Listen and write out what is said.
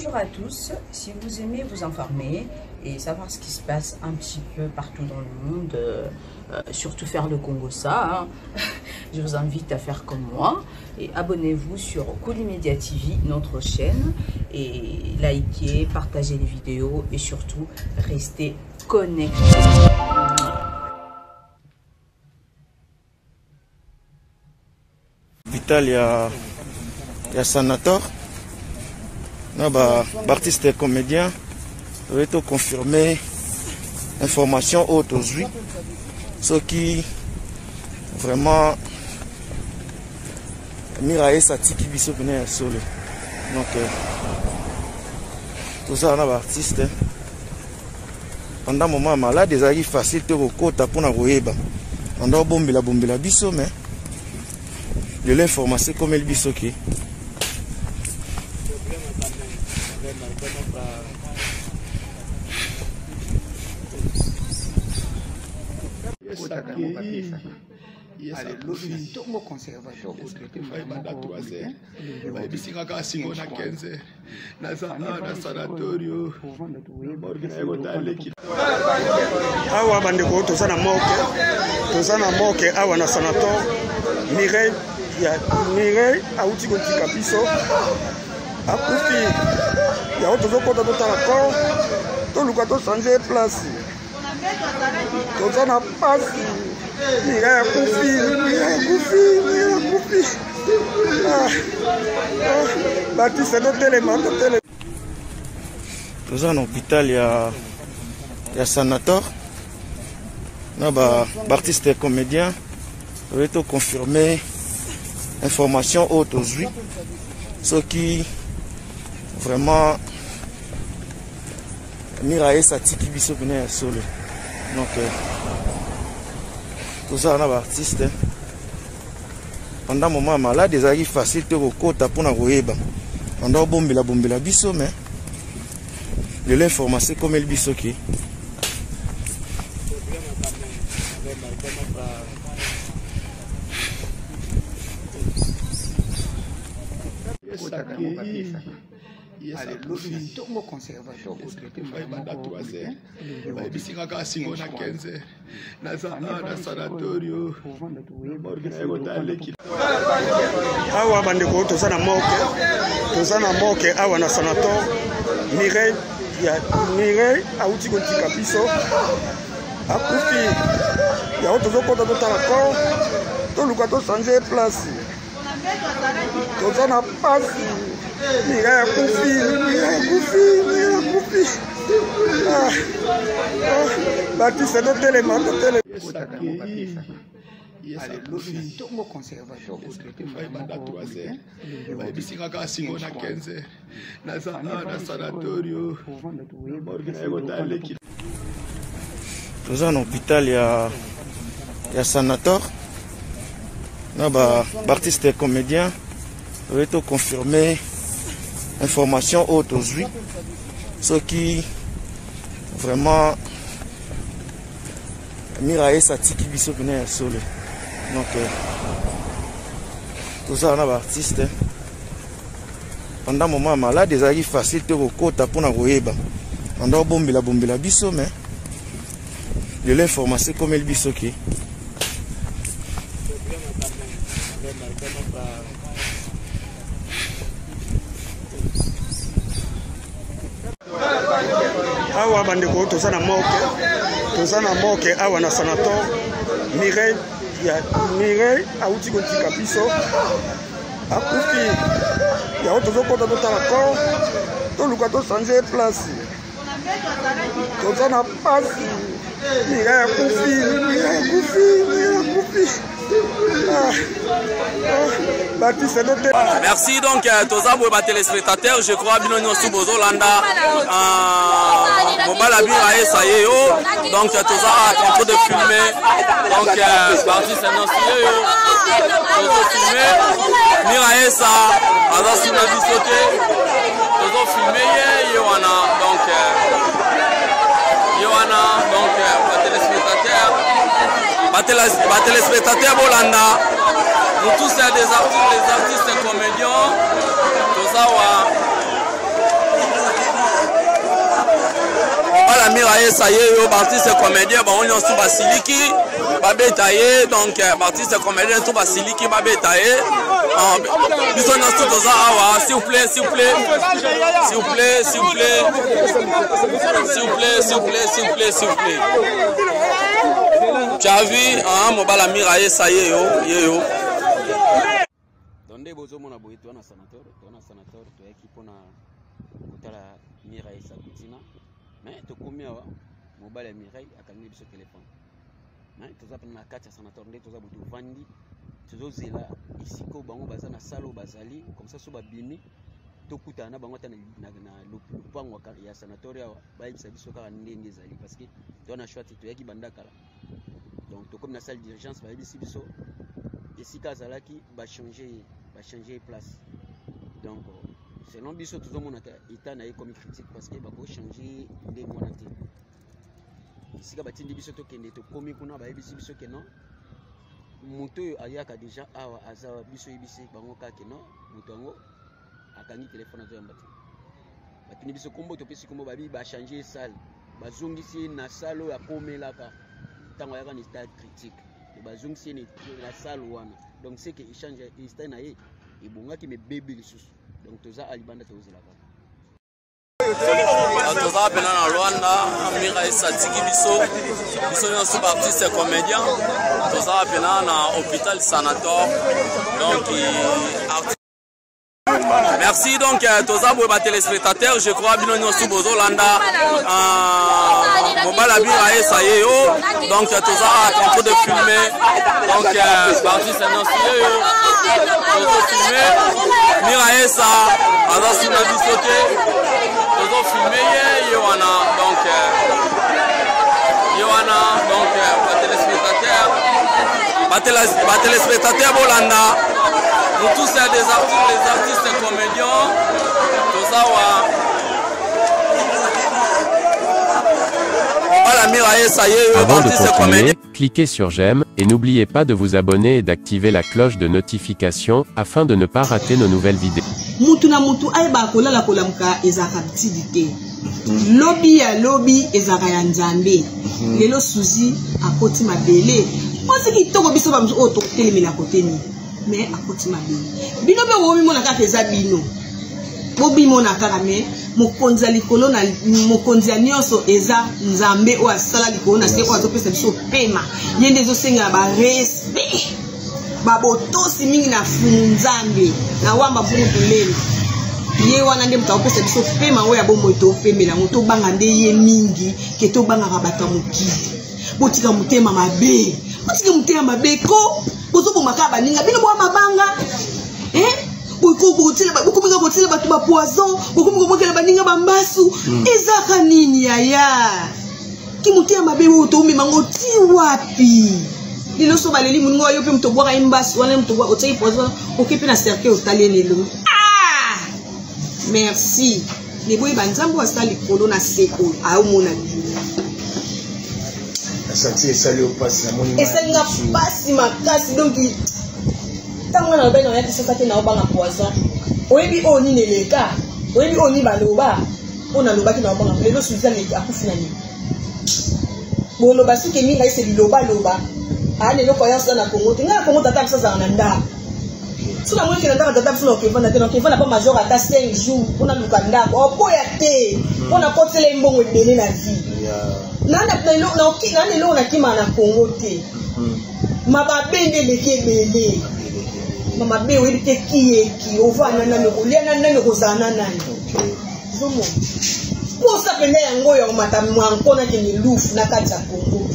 Bonjour à tous, si vous aimez vous informer et savoir ce qui se passe un petit peu partout dans le monde, euh, euh, surtout faire le Congo ça, hein, je vous invite à faire comme moi et abonnez-vous sur Media TV, notre chaîne, et likez, partagez les vidéos et surtout restez connectés. Hôpital ya, ya sanator na ba baartiste comédien toyei toconfirme information oyo tozwi soki vraiment miraes atiki biso pene ya solo donc euh, tozala na baartiste pendant moment ya malade ezalaki facile te kokota mpona koyeba banda obombela bombela biso mais lelo information ekomeli biso ke ntongo conservateur kotraite banda 3 heures bayebisi nga kaka sikoyo na 15 heures naza awa na sanatorio morgue naye kotala leki awa bandeko toza na morgue toza na morgue awa na sanator mireille ya mireille awuti kotika biso akufi yango tozokota totala corps toluka tochange place toza na pasi mireille akufi mireille akufi mireille akufi ah, ah, batiste totelema totelema toza na hôpital ya ya sanator na ba baartiste comédien toyei toconfirme information oyo tozwi soki vraiment miraes atiki biso pene ya solo donc euh, tozala na baartiste pendant moment ya malade ezalaki facile te kokota mpona koyeba banda obombela bombela biso mais lelo information ekomeli biso ke ntongo conservateur kotraite banda 3 heures bayebisi nga kaka sikoyo na 15 heures naza awa na sanatorio morgue naye kotala leki awa bandeko toza na morgue toza na morgue awa na sanator mireille ya mireille awuti kotika biso akufi yango tozokota totala corps toluka tochange place toza na pasi mireille akufi mireille akufi mireille akufi ah, ah, batiste totelema totelema ntongo conservateur kotraite banda 3 heures bayebisi nga kaka sikoyo na 15 heures naza awa na sanatorio morgue naye kotala leki toza na hôpital ya ya sanator na ba baartiste comédien toyei toconfirme information oyo tozwi soki vraiment miraes atiki biso pene ya solo donc euh, tozala na baartiste pendant moment ya malade ezalaki facile te kokota mpona koyeba banda obombela bombela biso mais lelo information ekomeli biso ke awa bandeko toza na morke toza na morke awa na sanator mireille ya mireille awuti kotika biso akufi yango tozokota totala corps toluka tochange place toza na pasi mireille akufi mireille akufi mireille akufi ah, ah, batiste tote merci donc euh, toza boye batelespectateur je crois bino nyonso bozolanda euh, mobali ya bino ayesa ye yo donc euh, toza en train de filmer donc baartiste nyonso ye yo tozofilme miraesa aza suna biso te tozofilme ye ye wana donc ye wana donc batelespectateur batelespectateur bolanda nous tous ya des artistes les artistes comédiens toza wa Mobala Miraesa ye yo baartiste comédien bango nyonso basiliki babeta ye, donc baartiste comédien tout basiliki babeta ye. Biso nyonso toza awa, s'il vous plaît, s'il vous plaît, s'il vous plaît, s'il vous plaît, s'il vous plaît, s'il vous plaît, s'il vous plaît, s'il vous plaît. Tu as vu, hein, mobala Miraesa ye yo, ye yo. Donc nde bozomona boye, toza na sanator, toza na sanator, toyaki mpona kotala Mireille Sakutina, mais tokomi awa, mobali ya Mireille akangi biso telefone, mais toza mpena na kati ya sanator nde toza boye, tovandi, tozozela esika oyo bango baza na sale oyo bazali, comme ça so babimi tokutana na bango ata na lopango ya sanator awa, bayebisa biso kaka ndenge ezali, parce que toza na choix te, toyaki banda kala. Donc tokomi na salle d'urgence, bayebisi biso esika azalaki bachange ye, bachange ye place. Donc selon biso tozomona état na ye komi critique, parce que bakochange ye ndenge wana te. Esika batindi biso tokende, tokomi kuna, bayebisi biso ke non, moto oyo ayaka déjà awa aza. Biso yebisi bango kaka ke non, moto yango akangi telefone, azoyamba te. Batuni biso kombo, topesi kombo, babi bachange ye salle, bazongisi ye na salle oyo akomelaka ntango ayaka na stade critique, bazongisi ye na salle wana. Donc c'est que échange stade na ye ebongaki, me bebi lisusu. Donc toza alibanda, tozela kaka. Toza mpena na Rwanda, Mira esatiki biso, biso nyonso baartiste comédien, toza mpena na hôpital sanator. Donc merci. Donc toza boye, batelespectateur, je crois bino nyonso bozolanda mobala Miraesa ye yo. Donc toza en train de filmer, donc baartiste nyonso ye yo, tozofilme Miraesa, aza suna biso te, tozofilme ye, ye wana. Donc ye wana. Donc batelespectateur, batelespectateur bolanda, nous tous c'est des artistes, les artistes comédiens, toza wa mobala Miraesa ye yo. Avant de artiste continuer, comédien. Cliquez sur j'aime et n'oubliez pas de vous abonner et d'activer la cloche de notification afin de ne pas rater nos nouvelles vidéos. Mutu na mutu ayebaka kolala kolamuka ezalaka bitidi te. Lobi ya lobi ezalaka ya Nzambe. Lelo Suzi akoti mabele, mwasi kitoko. Biso bamosusu oyo totelemela kote nini, mais akoti mabele. Bino mpe bomimona kaka, eza bino bobimona kaka, mais mokonzi ya likolo na mokonzi ya nyonso eza Nzambe oyo asala likolo na se, oyo azopesa biso pema. Ye nde ezosengela barespect, babotosi mingi na fumu Nzambe na wamba mpungu tulelo. Ye wana nde moto akopesa biso pema oyo ya bomoi. Topemela yango, tobanga nde ye mingi ke tobangaka bato ya mokili. Botika motema mabe, botika motema mabe ko bozoboma kaka baninga bino bwa mabanga, eh? Bokominga kotiela bato bapoison, bokomi kobwakela baninga bambasu. Ezaka nini yaya? Ki motema mabe oyo tomema ngo ti wapi? Lelo so baleli moninga oyo mpe moto obwaka ye mbasu wana, moto otiaki poison, oke mpe na cercueil, otali ye lelo. Ah! Merci. Neboyeba Nzambe oyo asala likolo na se oyo aomona bino. Nasanti esali yo mpasi, namoni. Esali nga mpasi makasi. Donc ntango nga nalobaki na oyaki sosa te, naobanga poison. Oyebi oyo nini eleka, oyebi oyo nini baloba oyo nalobaki naobanga. Lelo Suzanne akufi na nini? Boloba soki eminga ese bilobaloba aya na eloko aya osala na Kongo te. Ngai na Kongo, tata biso azalaka na ndako. So namoni ke na ndako tata biso nakevanda te, nakevanda mpa major ata 5 jours mpona luka ndako oboya te, mpona kotisela ye mbongo ebele na vie. Na eloko nakimaka na Kongo te, mababe nde eleki ebele, mamabe oyebi te kiyeki ovanda nani, okolia na nani, okozala na nani. Ozomona posa mpenza yango ya komata mwanko, nakende lufu na kati ya Kongo.